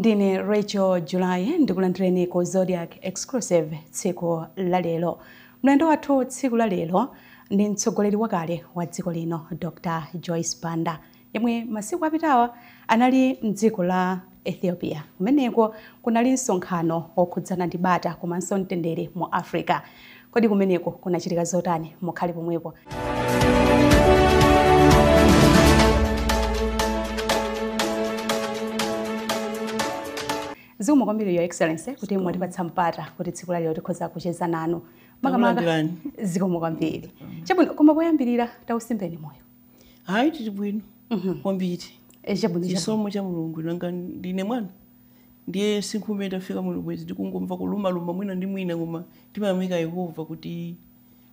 Ndine Rachel July, ndikulandireni ku Zodiak Exclusive tsiku la lero. Mlendo wathu tsiku la lero ndi mtsogoleri wakale wa dziko lino, Dr. Joyce Banda, yemwe masiku apitawa anali mdziko la Ethiopia. Kumeneko kunali msonkhano wokhudzana ndi bata komanso mtendere mu Africa. Kodi kumeneko kunachitika zotani? Mukhale pomwepo. Zikomo kwambiri, Your Excellency, kuti mwatipatsa mpata kuti tsiku lalero tikhoza kucheza nanu. Makamaka, zikomo kwambiri. Chabwino, koma poyambirira tausimbeni moyo. Hayi, tili bwino kwambiri. Chabwino. Chisomo cha Mulungu. Nanga ndine mwana, ndiye sinkhume tafika muno mwezi, ndikungomva kulumaluma mwina ndi mwina, koma timayamika Yehova kuti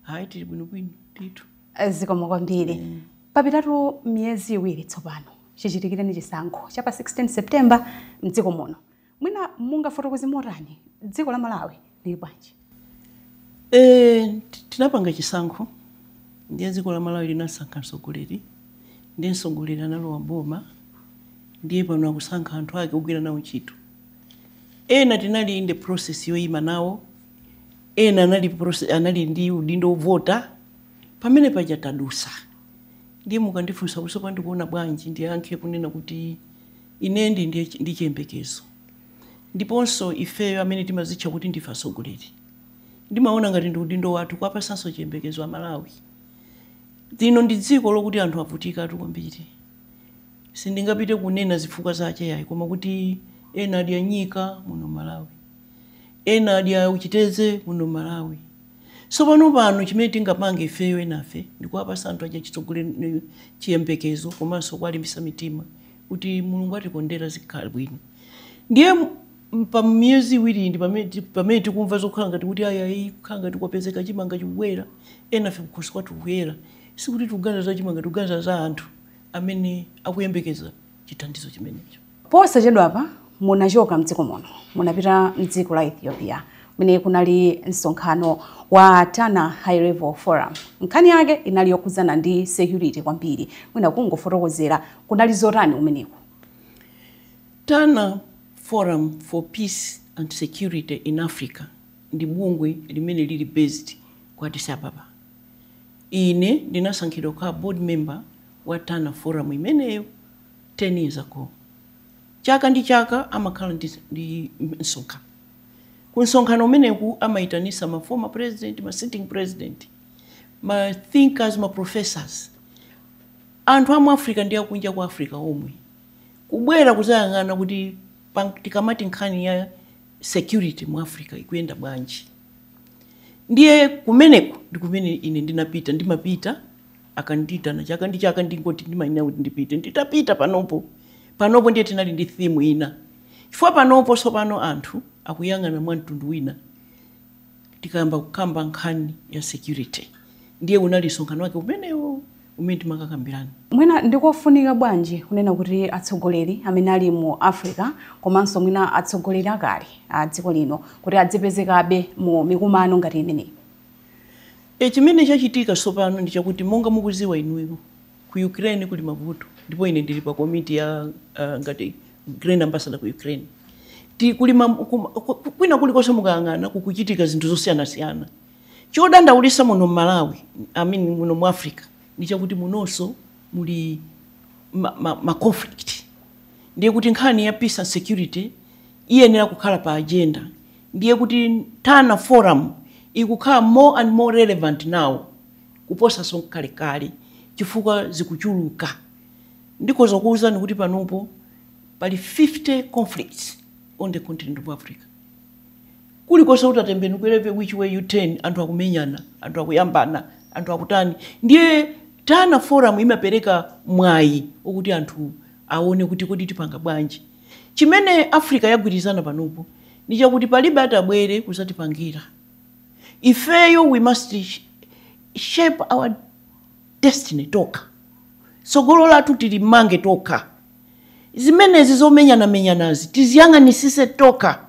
hayi, tili bwinobwino ndithu. Zikomo kwambiri. Papitatu miyezi 2 tsopano chichitikireni chisankho cha pa 16 September mdziko muno. Mwina mungafotokoze motani, dziko la Malawi lili bwanji? Tinapanga chisankho, ndiye dziko la Malawi linasankha mtsogoleri, ndiye mtsogoleri analowa boma, ndiye pano akusankha anthu ake ogwira nawo ntchito. Ena tinali in the process yoyima nawo, ena anali process, anali ndi udindo wovota. Pamene paja tadusa. Ndiye mukandifunsa kuti tsopano ndikuona bwanji, ndiyankhe kunena kuti ine ndi chiyembekezo. Ndiponso ifeyo amene timazitcha kuti ndife atsogoleri, ndimaona ngati ndi udindo wathu kuwapasanso chiyembekezo Amalawi. Lino ndi dziko lokuti anthu avutikatu kwambiri. Sindingapite kunena zifukwa zake yayi, koma kuti ena adya nyika muno Malawi, ena adya uchiteze muno Malawi. Tsopano pano chimene tingapange ifeyo enafe ndikuwapasa anthu aja chitsogoleri, chiyembekezo, komanso kuwalimbitsa mitima kuti Mulungu atikondera, zikhala bwino. Ndiye pa miyezi 2 ndi pamene tikumva zokhala ngati kuti ayayi, kukhala ngati kwapezeka chimanga chikubwera, enafe kukhosi kwathu kuyera. Sikuti tikuganiza za chimanga, tikuganiza za anthu amene akuyembekeza chithandizo chimenecho. Posachedwapa munachoka mdziko muno, munapita mdziko la Ethiopia kumene kunali msonkhano wa Tana High Level Forum. Nkhani yake inali yokhudzana ndi security kwambiri. Mwina kungofotokozera, kunali zotani kumeneko? Tana Forum for Peace and Security in Africa ndi bungwe limene lili based ku Addis Ababa. Ine ndinasankhidwa kukhala board member wa Tana Forum imeneyo 10 years ago. Chaka ndi chaka amakhala ndi msonkhano. Ku msonkhano umeneku amayitanisa ma former president, ma sitting president, ma thinkers, ma professors, anthu amu Africa ndi akunja kwa Africa omwe, kubwera kuzayang'ana kuti tikamati nkhani ya security mu Africa ikuyenda bwanji. Ndiye kumeneko ndi kumene ine ndinapita. Ndimapita akanditana chaka ndi chaka, ndingoti ndimayenera kuti ndipite. Nditapita panopo ndiye tinali ndi theme ina, chifukwa panopo tsopano anthu akuyang'ana mwa mtundu wina tikayamba kukamba nkhani ya security. Ndiye unali msonkhano wake umenewo umene timakakambirana. Mwina ndikofunika bwanji kunena kuti atsogoleri amene ali mu Africa komanso mwina atsogoleri akale a dziko lino kuti adzipezekabe mu mikumano ngati imeneyi? Chimene chachitika tsopano ndi chakuti, monga mukuziwa inuyo, ku Ukraine kuli mavuto, ndipo ine ndili pa komiti ya ngati Grand Ambassador ku Ukraine. Kuli kwina kulikonse mukayang'ana kukuchitika zinthu zosiyanasiyana. Chodandaulisa muno mMalawi, I mean muno mu Africa, ndi chakuti munonso muli ma conflict. Ndiye kuti nkhani ya peace and security iyenera kukhala pa agenda. Ndiye kuti Tana Forum ikukhala more and more relevant now kuposa kalekale, chifukwa zikuchuluka. Ndikhoza kuwuzani kuti panopo pali 50 conflicts on the continent of Africa. Kulikonse utatembenukire, which way you turn, anthu akumenyana, anthu akuyambana, anthu akutani. Ndiye Tana Forum imapereka mwayi wokuti anthu aone kuti kodi tipanga bwanji. Chimene Africa yagwirizana panopo ndi chakuti palibe atabwere kuzatipangira ifeyo. We must shape our destiny tokha. Tsogolo lathu tilimange tokha. Zimenezi zomenyanamenyanazi tiziyang'anisise tokha,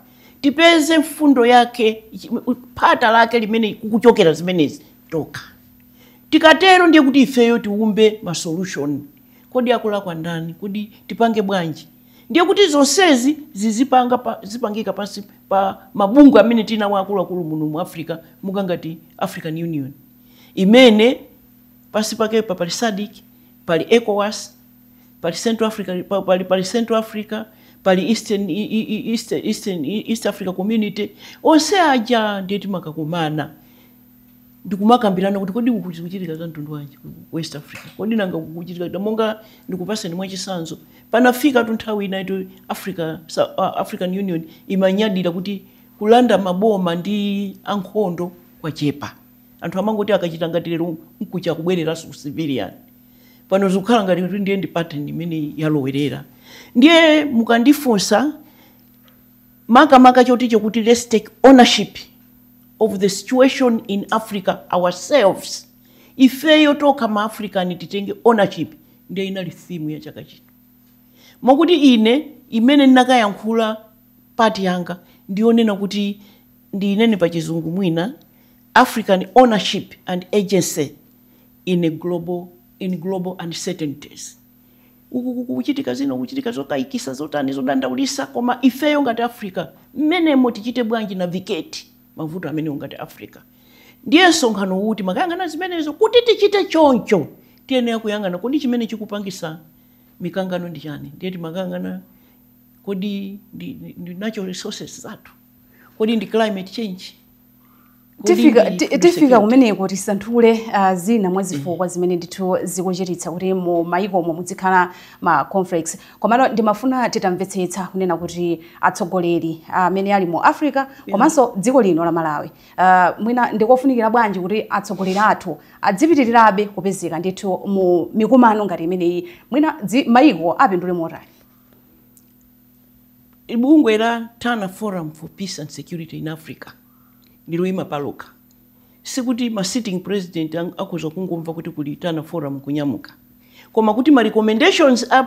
tipeze mfundo yake, phata lake limene kukuchokera zimenezi tokha. Tikatero ndiye kuti ifeyo tiumbe ma solution. Kodi akulakwa ndani? Kodi tipange bwanji? Ndiye kuti zonsezi zipangika pansi pa mabungwe amene tinawo akuluakulu muno mu Africa, mukangati African Union, imene pansi pake pali SADC, pali ECOWAS, pali Central Africa, pali Central Africa, pali Eastern East Africa Community. Onse aja ndiye timakakumana ndikumakambirana kuti kodi uku zikuchitika za mtundu wanji ku West Africa, kodi nanga kukuchitika monga. Ndikupaseni mwachisanzo, panafika tu nthawi ina itu African Union imanyadira kuti kulanda maboma ndi ankhondo kwachepa. Anthu amangoti akachita ngati lero nkucha kubwereranso ku civilian. Pano zikukhala ngati kuti ndiye ndi pattern imene yalowerera. Ndiye mukandifunsa makamaka choticho kuti let's take ownership of the situation in Africa ourselves, ifeyo tokha ma African titenge ownership, ndiye inali theme ya chaka chino. Mwakuti ine imene ndinakayankhula part yanga ndionena kuti, ndinene pa Chizungu mwina, African ownership and agency in global uncertainties. Uku kuchitika zino, kuchitika zokayikisa, zotani, zodandaulisa, koma ifeyo ngati Africa mmenemo tichite bwanji navigate mavuto amenewo ngati Africa? Ndiye msonkhano uti makayang'ana zimenezo. Kuti tichite choncho, tiyenera kuyang'ana kodi chimene chikupangisa mikangano ndi chani. Ndiye timakayang'ana kodi ndi natural resources zathu, kodi ndi climate change, kodi Tifika ndi food tifika security? Kumeneko tisanthule zina mwa zifukwa zimene ndithu zikuchititsa kuti mu mayikomo muzikhala ma conflicts. Komano ndimafuna titamvetsetsa kunena kuti atsogoleri amene ali mu Africa komanso dziko lino la Malawi, mwina ndikofunikira bwanji kuti atsogoleri athu adzipitirirabe kupezeka ndithu mu mikumano ngati imeneyi? Mwina mayiko apindule motani? Bungwe la Tana Forum for Peace and Security in Africa ndiloyima palokha. Sikuti ma sitting president akhoza kungomva kuti kuli Tana Forum kunyamuka, koma kuti ma recommendations a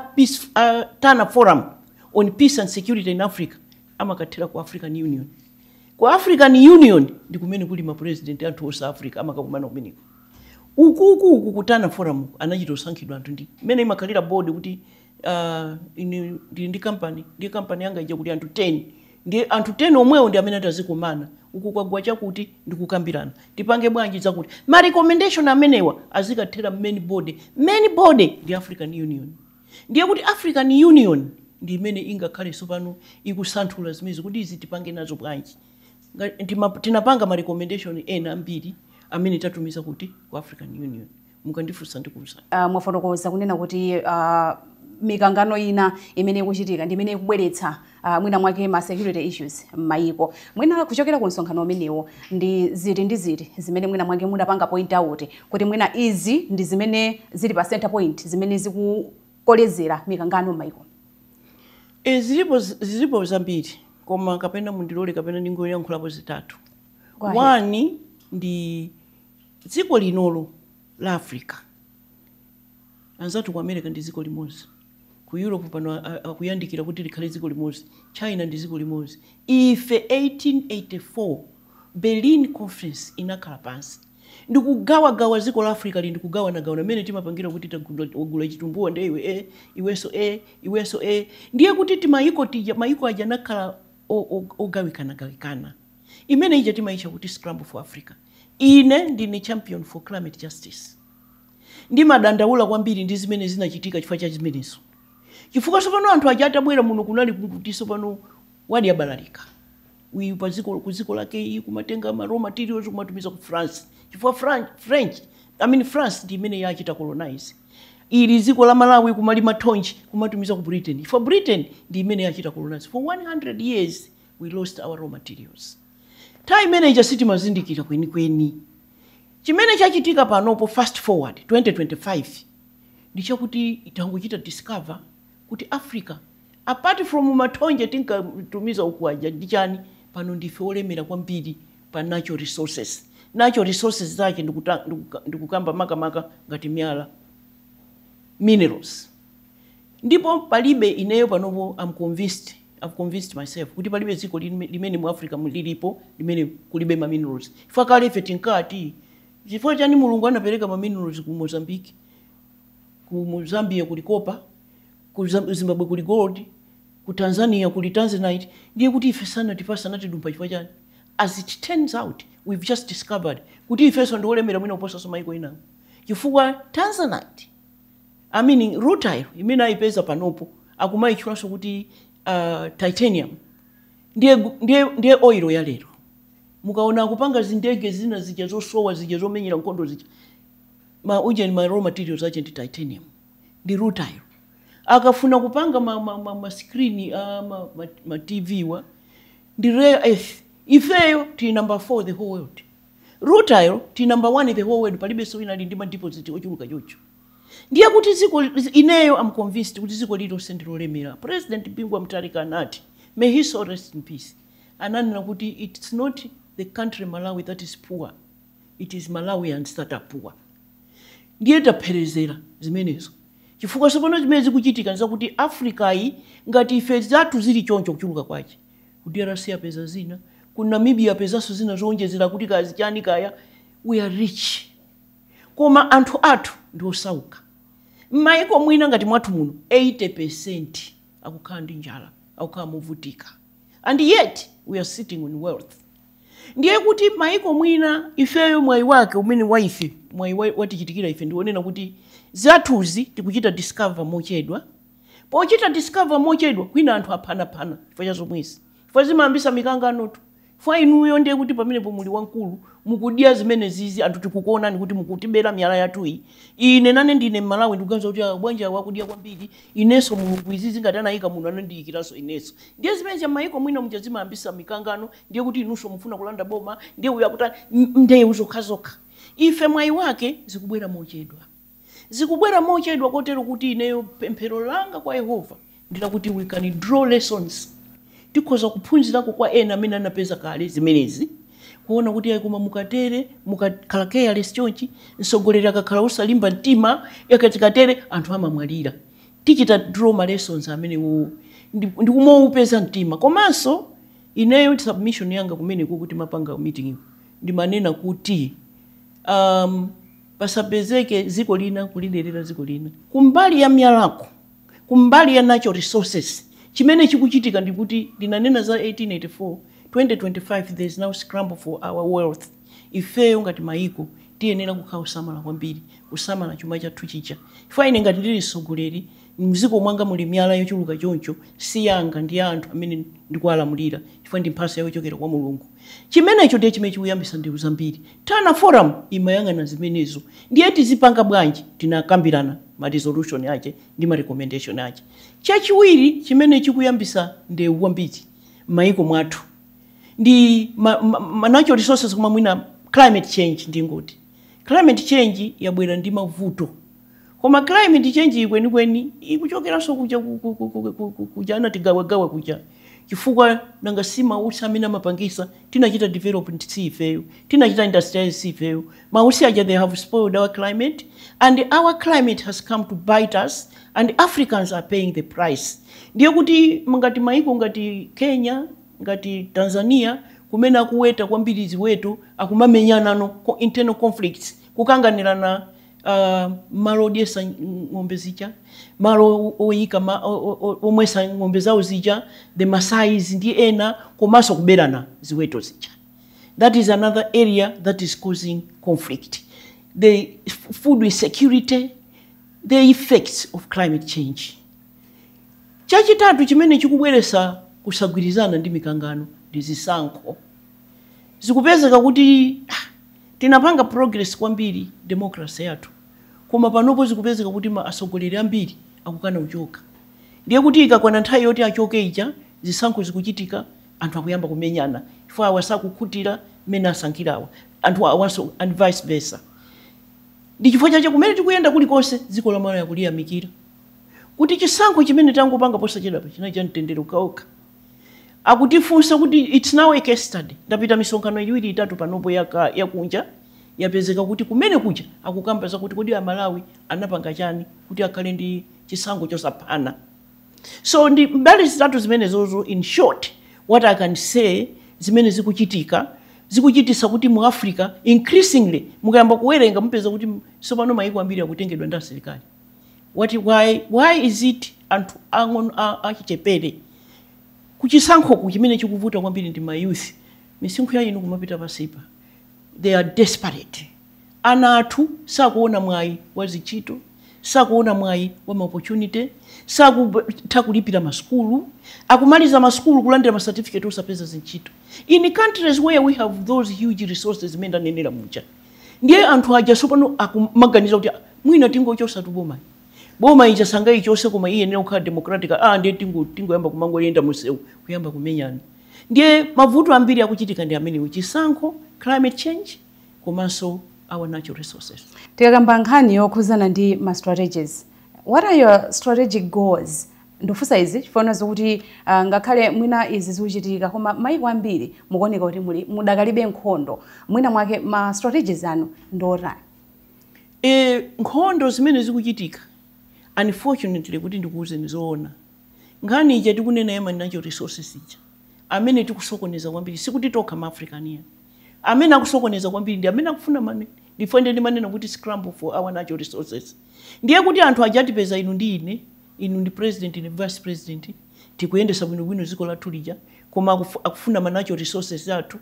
Tana Forum on Peace and Security in Africa amakathera ku African Union. Ku African Union ndi kumene kuli ma president anthu onse Africa amakakumana kumeneko. Ukuku uku ku Tana Forum anachita kusankhidwa anthu, ndi mmene imakhalira board kuti ine ndili ndi company yanga ija kuti anthu 10, ndi anthu 10 omwewo ndi amene atazikumana, uku kwagwa chakuti, ndikukambirana tipange bwanji zakuti. Ma recommendation amenewa azikathera main board. Main board ndi African Union. Ndiye kuti African Union ndi imene ingakhale tsopano ikusanthula zimezi kuti izi tipange nazo bwanji. Tinapanga ma recommendation ena ambiri amene tatumiza kuti ku African Union. Mukandifunsa ndikuwuzani. Mwafotokoza kunena kuti mikangano ina imene ikuchitika ndi imene ikubweretsa mwina mwake ma security issues m'mayiko. Mwina kuchokera ku msonkhano umenewo, ndi ziti ndi ziti zimene mwina mwake mudapanga point out kuti mwina izi ndi zimene zili pa center point zimene zikukolezera mikangano m'mayiko? E, zilipo zambiri, koma kapena mundilole kapena ndingoyankhulapo zitatu. Go ahead. One, ndi dziko linolo la Africa. Anzathu ku America ndi dziko limodzi, ku Europe pano akuyandikira kuti likhale dziko limodzi, China ndi dziko limodzi. Ife 1884 Berlin Conference inakhala pansi ndikugawagawa dziko la Africa li, ndikugawanagawana mmene timapangira kuti tagula chitumbuwa, ndiye iwe e, iwenso e, iwenso e. Ndiye kuti timayiko tija, mayiko aja anakhala ogawikanagawikana. Imene ija timayitcha kuti scramble for Africa. Ine ndine champion for climate justice. Ndimadandaula kwambiri ndi zimene zinachitika chifukwa cha zimenezo, chifukwa tsopano anthu aja atabwera muno kunali kuti tsopano wadi abalalika, uyu pa dziko, ku dziko lake iyi kumatenga ma raw materials kumatumiza ku France, chifukwa French, I mean France ndi imene yachita colonize ili dziko la Malawi, kumalima thonje kumatumiza ku Britain, chifukwa Britain ndi imene yachita colonize. For 100 years we lost our raw materials. Nthawi imene ija sitimazindikira kwenikweni chimene chachitika. Panopo, fast forward 2025, ndichakuti tangochita discover kuti Africa, apart from mathonje tinkatumiza uku aja ndi chani, pano ndife olemera kwambiri pa natural resources. Natural resources zake ndikukamba makamaka ngati miyala, minerals. Ndipo palibe, ineyo panopo I'm convinced, I've convinced myself kuti palibe dziko limene mu Africa lilipo limene kulibe ma minerals. Chifukwa kale ife tinkati chifukwa chani Mulungu anapereka ma minerals ku Mozambique, ku Zambia kuli copper, ku Zimbabwe kuli gold. Ku Tanzania kuli tanzanite. Ndiye kuti ife sanatipasa, anatidumpa chifukwa chani? As it turns out, we've just discovered kuti ifenso ndiolemera mwina kuposanso maiko inawo, chifukwa tanzanite, I mean rutile imene ayipeza panopo, akumayitchulanso kuti titanium, ndiye oil ya lero. Mukaona akupanga zindege zina zija zosowa zija zomenyera nkhondo zija, ma uje ma raw materials ache ndi titanium, ndi rutile. Akafuna kupanga ma screen, ma TV wa, ndi rare earth. Ifeyo tili number 4 the whole world. Rutile tili number 1 in the whole world. Palibenso wina ali ndi ma deposit ochuluka chocho. Ndiye kuti ziko, ineyo am convinced kuti ziko lilonse ndilolemera. President Bingu Mutharika anati, may he so rest in peace, ananena kuti it's not the country Malawi that is poor, it is Malawians that are poor. Ndiye tapherezera zimenezo, chifukwa sopano zimene zikuchitika nzakuti Africa iyi, ngati ife zathu zili choncho kuchuluka kwache, ku DRC apeza zina, ku Namibia apezanso zina zowonjezera, kuti kazi chani kaya, we are rich, koma anthu athu ndi osauka. M'mayiko mwina ngati mwathu muno, 80 akukhala ndi njala, akukhala movutika, and yet we are sitting on wealth. Ndiye kuti maiko mwina, ifeyo mwayi wake umene wa ife, mwayi watichitikira ife, ndionena kuti zathuzi tikuchita discover mochedwa. Pochita discover mochedwa, kwina anthu aphanaphana chifukwa cha zomwezi, chifukwa zimayambisa mikanganotu, chifukwa inuyo ndiye kuti pamenepo muli wamkulu, mukudya zimene zizi, anthu tikukuonani kuti mukutibera miyala yathuyi. Ine nane ndine Mmalawi, ndikuganiza kuti, "Ah, bwanja wakudya kwambiri, inenso Mulungu izizi ngati anayika muno, anandiyikiranso inenso." Ndiye zimene cha maiko mwina muja zimayambisa mikangano. Ndiye kuti inunso mufuna kulanda boma, ndiye uyu akuti ndewu zokhazokha. Ife mwayi wake zikubwera mochedwa, zikubwera mochedwa, kotero kuti ineyo pemphero langa kwa Yehova ndilakuti we can draw lessons, tikhoza kuphunzirako kwa ena amene anapeza kale zimenezi, kuona kuti ayi, koma mukatere, mukakhala careless chonchi, mtsogoleri akakhala osalimba mtima, yakatikatere anthu amamwalira. Tichita draw ma lessons amenewo ndikumaupeza mtima. Komanso ineyo submission yanga kumeneko, kuti mapanga meeting, ndimanena kuti pasapezeke dziko lina kuliderera dziko lina kumbali ya miyalako, kumbali ya natural resources. Chimene chikuchitika ndikuti, ndinanena za 1884, 2025, there is now scramble for our wealth. Ifeyo ngati maiko tiyenera kukhala kusamala kwambiri, kusamala chuma chathu chija, chifukwa ine ngati ndili mtsogoleri, mdziko mwanga muli miyala yochuluka choncho, si yanga, ndi ya anthu amene ndikuwalamulira, chifukwa ndi mphatso yochokera kwa Mulungu. Chimenecho ndiye chimene chikuyambisa ndewu zambiri. Tana Forum imayang'ana zimenezo. Ndiye tizipanga bwanji? Tinakambirana ma resolution ache ndi ma recommendation ache. Chachiwiri chimene chikuyambisa ndewu kwambiri m'mayiko mwathu ndi ma natural resources, koma mwina climate change. Ndingoti climate change yabwera ndi mavuto, koma climate change ikwenikweni ikuchokeranso kuja kuja anatigawegawe kuja, chifukwa nanga si mautsi amene amapangisa? Tinachita develop si ifeyo, tinachita industrialize si ifeyo. Mautsi aja, they have spoiled our climate, and our climate has come to bite us, and Africans are paying the price. Ndiye kuti ngati maiko ngati Kenya, ngati Tanzania, kumene akuweta kwambiri ziweto, akumamenyanano, internal conflicts, kukanganirana malo odyesa ng'ombe zija, malo oyika omwesa ng'ombe zawo zija, the Masais ndi ena, komanso kuberana ziweto zija. That is another area that is causing conflict, the food insecurity, the effects of climate change. Chachitatu chimene chikubweresa kusagwirizana ndi mikangano ndi zisankho. Zikupezeka kuti tinapanga progress kwambiri democracy yathu, koma panopo zikupezeka kuti ma atsogoleri ambiri akukana kuchoka. Ndiye kuti ikakwana nthawi yoti achoke ija, zisankho zikuchitika, anthu akuyamba kumenyana, chifukwa awa sakukhutira mmene asankhirawa anthu awaso, and vice versa. Ndi chifukwa chache kumene tikuyenda kulikonse, dziko la Malawi akuliyamikira kuti chisankho chimene tangopanga posachedwapa chinali cha mtendere okhaokha. Akutifunsa kuti it's now a case study. Ndapita misonkhano iwiri itatu panopo yakunja, yapezeka kuti kumene kuja akukamba zakuti kodi Amalawi anapanga chani kuti akhale ndi chisankho chosaphana. So ndi mbali zitatu zimenezozo. In short, what I can say, zimene zikuchitika zikuchitisa kuti mu Africa increasingly, mukayamba kuwerenga mupeza kuti tsopano maiko ambiri akutengedwa ndi asilikali. Why is it anthu ang'ono achichepere Kuchisankhoku chimene chikuvuta kwambiri ndi ma youth. Misinkhu ya inu kumapita pasipa, they are desperate. Ana athu sakuona mwayi wa zintchito, sakuona mwayi wa ma opportunity, sakutha kulipira masukulu, akumaliza masukulu, kulandira ma certificate, osapeza zintchito, in countries where we have those huge resources zimene ndanenera muja. Ndiye anthu aja sopano akumaganiza kuti mwina tingochosa tu boma. Boma ija sangaichose, koma iyenera kukhala democratic. Ah, ndiye tingoyamba kumangoyenda musewu, kuyamba kumenyana. Ndiye mavuto ambiri akuchitika ndi amenewo: chisankho, climate change, komanso our natural resources. Tikakamba nkhani yokhuzana ndi ma strategies, what are your strategic goals? Ndifunsa izi chifukwa zokuti ngakhale mwina izi zikuchitika, koma maiko ambiri mukuoneka kuti muli mudakalibe nkhondo. Mwina mwake ma strategies anu ndiotani? Nkhondo zimene zikuchitika, unfortunately, kuti ndikuwuzeni zoona, nkhani ija tikunena ya natural resources ija, amene tikusokoneza kwambiri sikuti tokha ma African. Amene akusokoneza kwambiri ndi amene akufuna mane ndifende ndimanena kuti scramble for our natural resources. Ndiye kuti anthu aja atipeza inu ndi ine, inu ndi president, ine vice president, tikuyendesa bwinobwino dziko lathu lija, koma akufuna ma natural resources athu.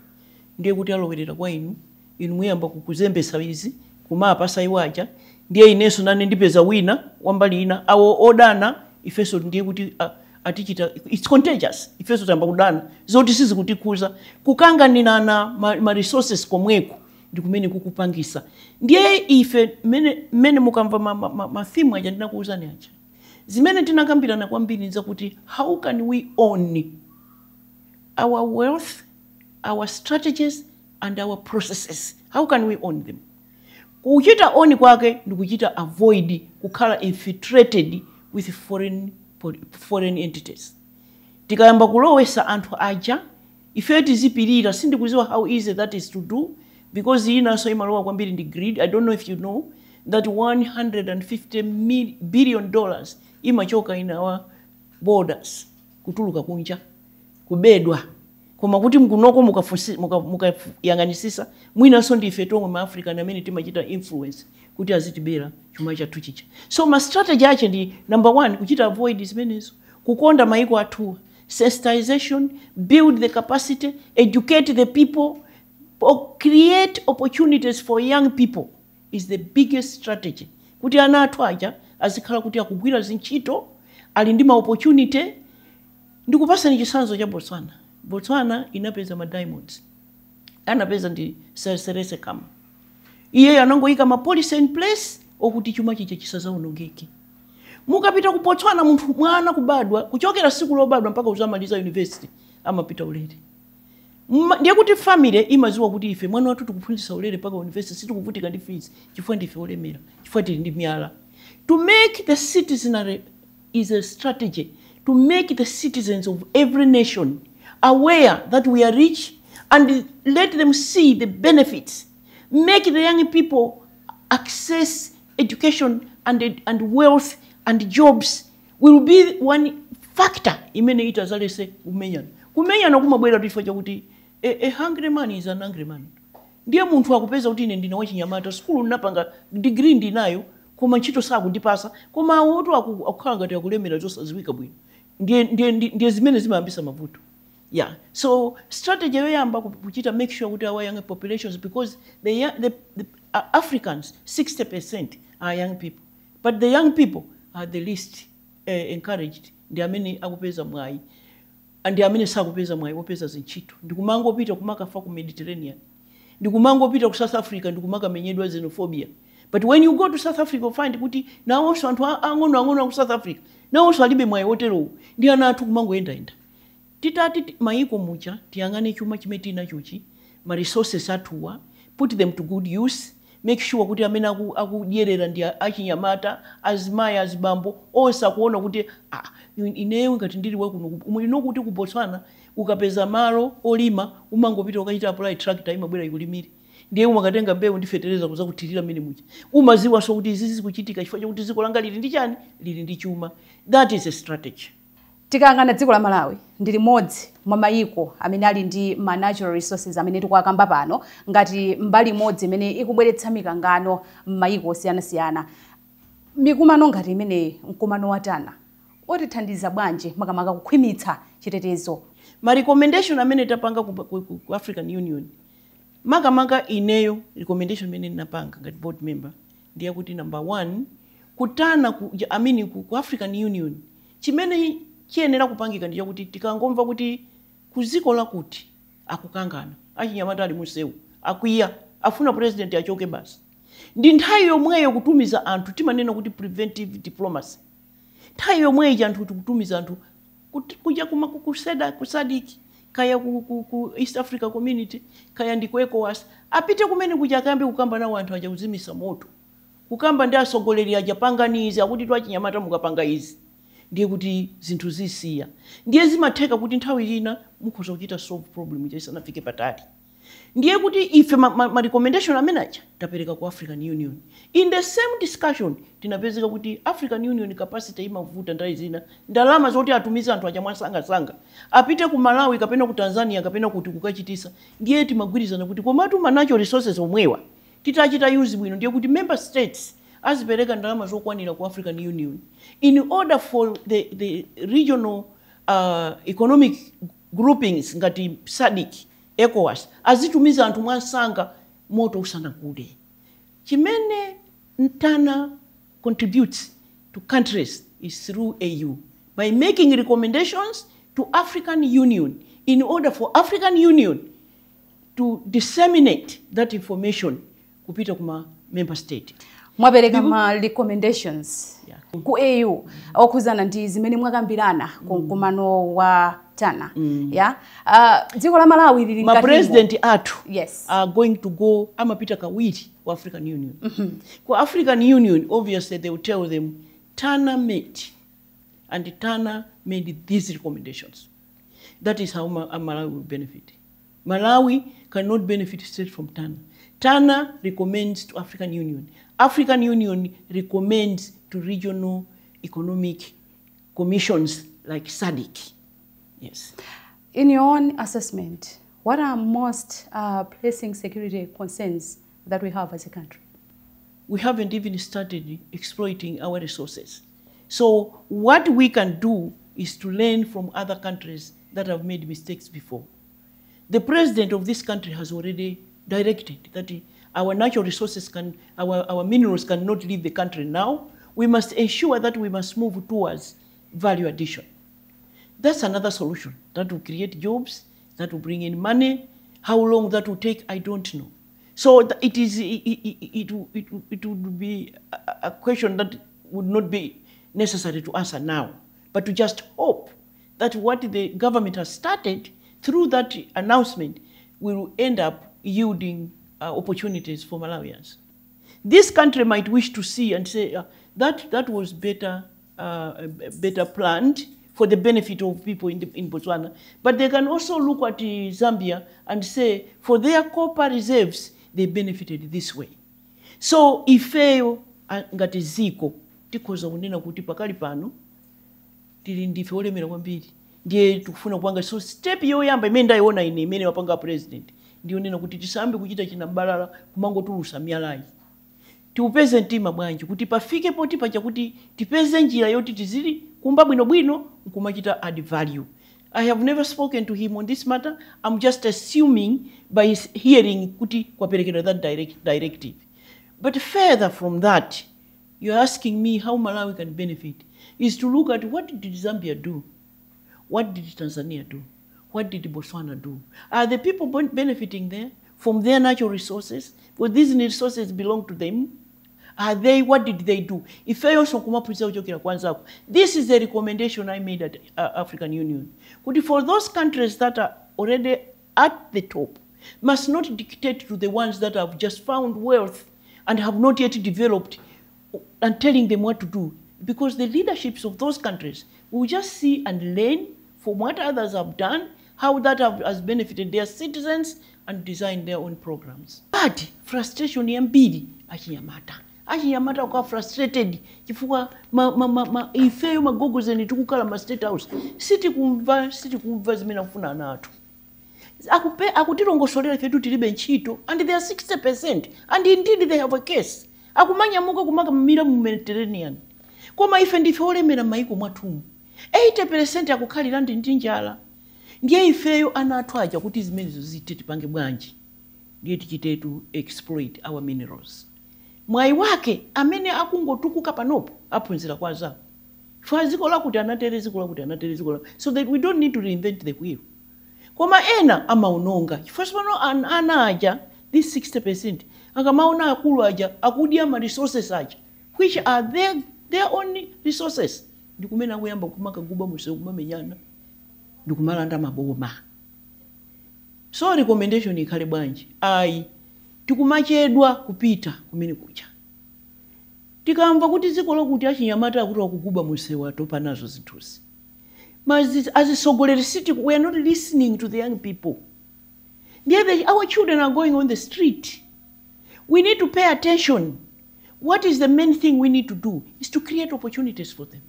Ndiye kuti alowerera kwa inu, inu muyamba kukuzembesa izi kumapasa iwo aja. Ndiye inenso nane ndipeza wina wambali ina, awo odana ifenso. Ndiye kuti atichita, it's contagious. Ifenso tayamba kudana zoti sizikutikhuza, kukanganirana ma resources komweko ndi kumene kukupangisa. Ndiye ife mmene mukamva ma theme aja ndinakuwuzani aja, zimene tinakambirana kwambiri nzakuti how can we own our wealth, our strategies and our processes? How can we own them? Kuchita own kwake ndi kuchita avoid kukhala infiltrated with foreign entities. Tikayamba kulowesa anthu aja, ife tizipirira. Sindikuziwa how easy that is to do, because inanso imalowa kwambiri ndi greed. I don't know if you know that 150 billion dollars imachoka in our borders kutuluka kunja, kubedwa, koma kuti mkunoko mukayang'anisisa, mwinanso ndife tomwe ma African amene timachita influence kuti azitibera chuma chathu chicha. So ma strategy ache ndi number one, kuchita avoid zimenezo, kukonda maiko athuwa, sensitization, build the capacity, educate the people, create opportunities for young people is the biggest strategy, kuti ana athu aja azikhala kuti akugwira zintchito, ali ndi ma opportunity. Ndikupasani chitsanzo cha Botswana. Botswana inapeza ma diamonds, anapeza ndi Seretse Khama. Iye anangoyika ma policy in place okuti chuma chija chisazaonongeke. Mukapita ku Botswana, munthu mwana kubadwa, kuchokera siku lobadwa mpaka uzamaliza university, amapita ulere. Ndiye kuti family imaziwa kuti ife mwana wathu tikuphunzitsa ulere mpaka university, sitikuvutika ndi fees chifukwa ndife olemera, chifukwa tili ndi miyala. To make the citizenry is a strategy to make the citizens of every nation aware that we are rich and let them see the benefits. Make the young people access education and wealth and jobs will be one factor imene itazalese kumenyana. Kumenyana kumabwera chifukwa chakuti a hungry man is an angry man. Ndiye munthu akupeza kuti ine ndine wachinyamata, sukulu ndinapanga, degree ndinayo, koma ntchito sakundipasa, koma awoto akukhala ngati akulemera zosaziwika bwino. Ndiye zimene zimayambisa mavuto. Yeah, so strategy yoyamba kuchita make sure kuti our young populations, because the Africans, 60% are young people, but the young people are the least encouraged. Ndi amene akupeza mwayi, ndi amene sakupeza mwayi wopeza zintchito, ndikumangopita kumakafa ku Mediterranean, ndikumangopita ku South Africa, ndikumakamenyedwa xenophobia. But when you go to South Africa, you find kuti nawonso anthu ang'ono ang'ono aku South Africa nawonso alibe mwayi woterowo. Ndi ana athu kumangoyendayenda. Titati mayiko muja tiyang'ane chuma chimene tinachochi, ma resources athuwa, put them to good use, make sure kuti amene akudyerera ndi achinyamata, azimayi, azibambo, onse akuona kuti ah, ineyo ngati ndili wakuno. Ino kuti ku Botswana ukapeza malo olima, umangopita ukachita apply, tractor imabwera ikulimire. Ndiye umakatenga mbewu ndi fetereza kuza kuthirira mmene muja. Umaziwanso kuti izi zikuchitika chifukwa chakuti dziko langa lili ndi chani? Lili ndi chuma. That is a strategy. Tikayang'ana dziko la Malawi, ndi limodzi mwa mayiko amene ali ndi ma natural resources amene tikuakamba pano ngati mbali imodzi imene ikubweretsa mikangano m'mayiko osiyanasiyana. Mikumano ngati imeneyi, mkumano wa Tana, otithandiza bwanji makamaka kukhwimitsa chitetezo? Ma recommendation amene tapanga ku African Union, makamaka ineyo recommendation imene ndinapanga ngati board member ndiye kuti number one, kutana ku, I mean, ku African Union, chimene chiyenera kupangika ndi chakuti tikangomva kuti ku dziko lakuti akukangana, achinyamata ali munsewu akwiya, afuna president achoke basi, ndi nthawi yomweyo kutumiza anthu. Timanena kuti preventive diplomacy. Nthawi yomweyi anthu tikutumiza anthu kuja ku SADC, kaya ku East Africa Community, kaya ndi ku ECOWAS, apite kumene kuja akayambe kukamba nawo anthu aja, kuzimisa moto, kukamba ndi atsogoleri aja, pangani izi, akuti twachinyamata mukapanga izi ndiye kuti zinthu zisiya. Ndiye zimatheka kuti nthawi ina mukhoza kuchita solve problem ija isanafike patali. Ndiye kuti ife ma recommendation amene aja tapereka ku African Union. In the same discussion tinapezeka kuti African Union capacity imavuta nthawi zina, ndalama zoti atumize anthu aja mwasangasanga apite ku Malawi kapena ku Tanzania kapena kuti kukachitisa. Ndiye timagwirizana kuti komatu ma natural resources omwewa titachita use bwino, ndiye kuti member states azipereka ndalama zokwanira ku African Union in order for the regional economic groupings ngati SADC, ECOWAS azitumiza anthu mwansanga moto usanakule. Chimene Tana contributes to countries is through AU by making recommendations to African Union in order for African Union to disseminate that information kupita kuma member state. Mwapereka ma recommendations ku AU okhuzana ndi zimene mwakambirana ku mkumano wa Tana ya dziko la Malawi lili Ma mkatimo. President athu are going to go, amapita kawiri ku African Union. Ku African Union, obviously they will tell them Tana met and Tana made these recommendations. That is how Malawi will benefit. Malawi cannot benefit straight from Tana. Tana recommends to African Union, African Union recommends to regional economic commissions like SADC. Yes. In your own assessment, what are most pressing security concerns that we have as a country? We haven't even started exploiting our resources. So what we can do is to learn from other countries that have made mistakes before. The president of this country has already directed that our natural resources can, our minerals cannot leave the country now. We must ensure that we must move towards value addition. That's another solution that will create jobs, that will bring in money. How long that will take, I don't know. So it is, it would be a question that would not be necessary to answer now, but to just hope that what the government has started through that announcement will end up yielding opportunities for Malawians. This country might wish to see and say that was better planned for the benefit of people in Botswana. But they can also look at Zambia and say for their copper reserves, they benefited this way. So ifeyo ngati ziko tikhoza kunena kuti pakali pano tili ndife olemera kwambiri, ndiye tikufuna kupanga. So step yoyamba imene ndayiona ine imene wapanga president ndiyonena kuti tisambe kuchita chinambalala kumangotulusa miyalayi. Tiupeze mtima bwanji kuti pafike poti pacha kuti tipeze njira yoti tizili kumba bwinobwino nkumachita add value. I have never spoken to him on this matter. I'm just assuming by his hearing kuti kwaperekedwa that directive. But further from that, you're asking me how Malawi can benefit, is to look at what did Zambia do? What did Tanzania do? What did Botswana do? Are the people benefiting there from their natural resources? Well, these resources belong to them. What did they do? Ifeyonso kumaphunzira kuchokera kwanzako. This is the recommendation I made at African Union. Kuti for those countries that are already at the top, must not dictate to the ones that have just found wealth and have not yet developed and telling them what to do. Because the leaderships of those countries will just see and learn from what others have done, how that has benefited their citizens, and design their own programs. But frustration yambiri achinyamata. Achinyamata kwa frustrated chifukwa ifeyo magogozeni tikukhala ma State House sitikumva zimene akufuna ana athu. Akutilongosolera ifetu tilibe ntchito and they are 60% and indeed they have a case. Akumanyamuka kumakamira mu Mediterranean. Koma ife ndife olemera m'mayiko mwathumu. 80% akukhalira ndi njala. Ndiye ifeyo ana athu aja, kuti zimenezo zithe, tipange bwanji? Ndiye tichitetu exploit our minerals. Mwayi wake amene akungotukuka panopo aphunzira kwa zawo fa dziko lakuti anatere, dziko lakuti anatere, dziko lakuti, so that we don't need to reinvent the wheel. Koma ena amaononga chifukwa pano ana aja, this 60%, akamaona akulu aja akudya ma resources aja, which are their own resources, ndikumene akuyamba kumakaguba musewu, kumamenyana ndikumalanda maboma. So recommendation ikhale bwanji? Ayi, tikumachedwa kupita kumene kuja. Tikamva kuti dziko lokuti achinyamata akuti akuguba musewu, atopa nazo zinthuzi. Azisogoleri siti, we are not listening to the young people. Ndiye our children are going on the street. We need to pay attention. What is the main thing we need to do is to create opportunities for them.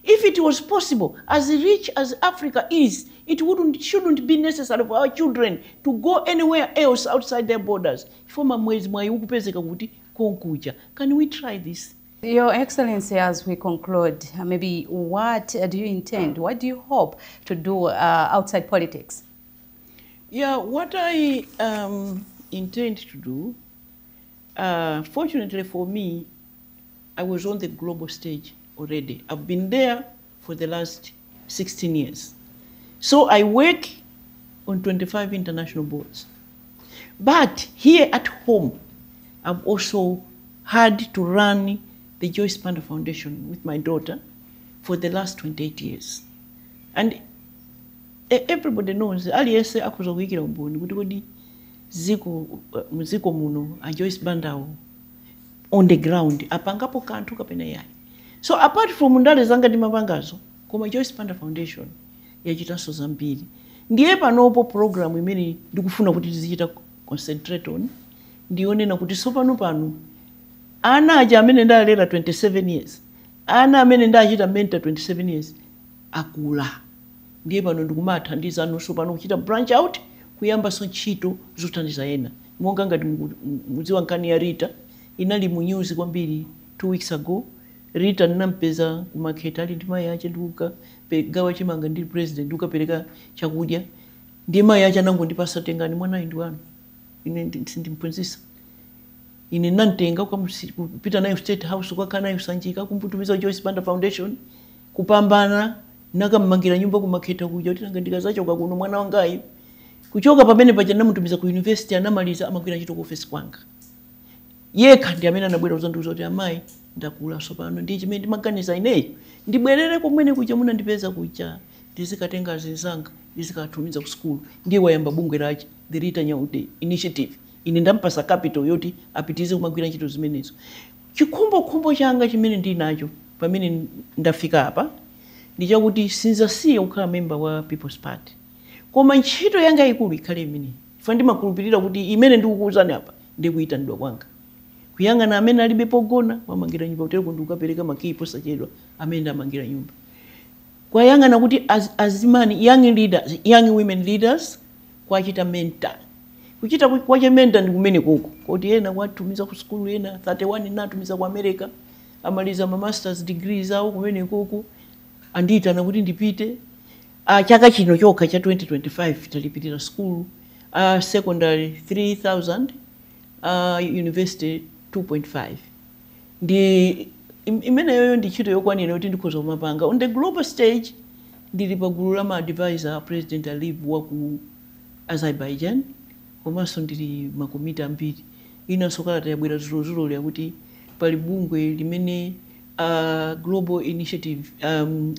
If it was possible, as rich as Africa is, it wouldn't, shouldn't be necessary for our children to go anywhere else outside their borders. Chifukwa mwezi mwayi ukupezeka kuti konkuja. Can we try this? Your Excellency, as we conclude, maybe what do you intend, what do you hope to do outside politics? Yeah, what I intend to do, fortunately for me, I was on the global stage already. I've been there for the last 16 years. So I work on 25 international boards. But here at home, I've also had to run the Joyce Banda Foundation with my daughter for the last 28 years. And everybody knows, aliyense akhoza kuyikira umboni kuti kodi ziko muziko muno a Joyce Bandawo on the ground apangapo kanthu kapena yayi. So apart from ndale zanga ndimapangazo, koma Joyce Banda Foundation yachitanso zambiri. Ndiye panopo program imene ndikufuna kuti tizichita concentrate on ndionena kuti sopano pano ana aja amene ndalera 27 years, ana amene ndachita mentor 27 years, akula. Ndiye pano ndikumathandiza anunso pano kuchita branch out, kuyambanso ntchito zothandiza ena, monga ngati mudziwa nkhani ya Rita, inali mu news kwambiri 2 weeks ago. Rita ndinampeza kumakheta ali ndi mayi ache, ndikugawa chimanga ndili president, ndikukapereka chakudya. Ndiye mayi ache anangondipasa, "Tengani mwanayi, ndi wanu, ine sindimphunzitsa." Ine nantenga kupita naye State House, kukakhala naye Sanjika, kumputumiza Joyce Banda Foundation, kupambana nakammangira nyumba kumakheta kuja, kuti nanga ndikazachoka kuno mwana wangayo. Kuchoka pamene paja namutumiza ku university, anamaliza, amagwira ntchito ku office kwanga. Yekha ndi amene anabwera kuzandiuza kuti, "Amayi, ndakula tsopano, ndi chimene ndimaganiza ineyo, ndibwerere kumene kuja munandipeza kuja, ndizikatenga azinzanga, ndizikatumiza ku sukulu." Ndiye wayamba bungwe lache, the Rita Nyaude Initiative. Ine ndampasa capital yoti apitirize kumagwira ntchito zimenezo. Chikhumbokhumbo changa chimene ndili nacho pamene ndafika apa ndi chakuti sinzasiya kukhala member wa People's Party, koma ntchito yanga ikulu ikhale imeneyi, chifukwa ndimakhulupirira kuti imene ndikukuwuzani apa ndikuyitanidwa kwanga, kuyang'ana amene alibe pogona, wamangira nyumba, kutero ndikukapereka makiyi posachedwa amene ndamangira nyumba, kwayang'ana kuti azimani, young leaders, young women leaders, kwachita mentor. Kuchita kwache mentor ndi kumene koko kuti ena kwatumiza ku sukulu, ena 31 natumiza ku America, amaliza ma masters degrees awo kumene koko, andiyitana kuti ndipite. Chaka chino chokha cha 2025 talipirira sukulu secondary 3000, university 2.5. Ndi imeneyoyo ndi ntchito yokwanira kuti ndikhoza kumapanga. On the global stage, ndili pa gulu la ma advisor President Aliyev wa ku Azerbaijan, komanso ndili makomiti ambiri. Inanso kalata yabwera zulozuloli yakuti pali bungwe limene global initiative,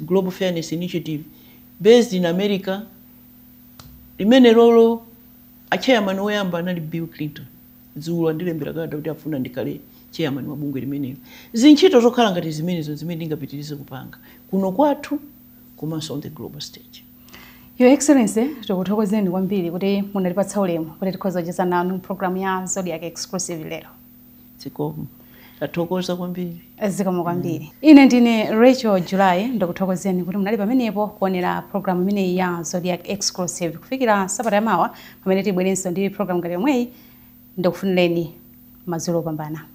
Global Fairness Initiative, based in America, limene lolo a chairman woyamba anali Bill Clinton. Dzulo andilembera kalata kuti afuna ndikhale chairman wa bungwe limenelo. Zintchito zokhala ngati zimenezo zimene ndingapitirize kupanga kuno kwathu komanso on the global stage. Your Excellency, tikuthokozeni kwambiri kuti munatipatsa ulemu kuti tikhoza kucheza nanu programu ya Zodiak Exclusive lero. Zikomo, tathokoza kwambiri. Zikomo kwambiri. Ine ndine Rachel July, ndikuthokozeni kuti munali pamenepo kuonera programu imeneyi ya Zodiak Exclusive. Kufikira sabata yamawa pamene tibwerenso ndi programu ngati yomweyi, ndikufunireni madzulo opambana.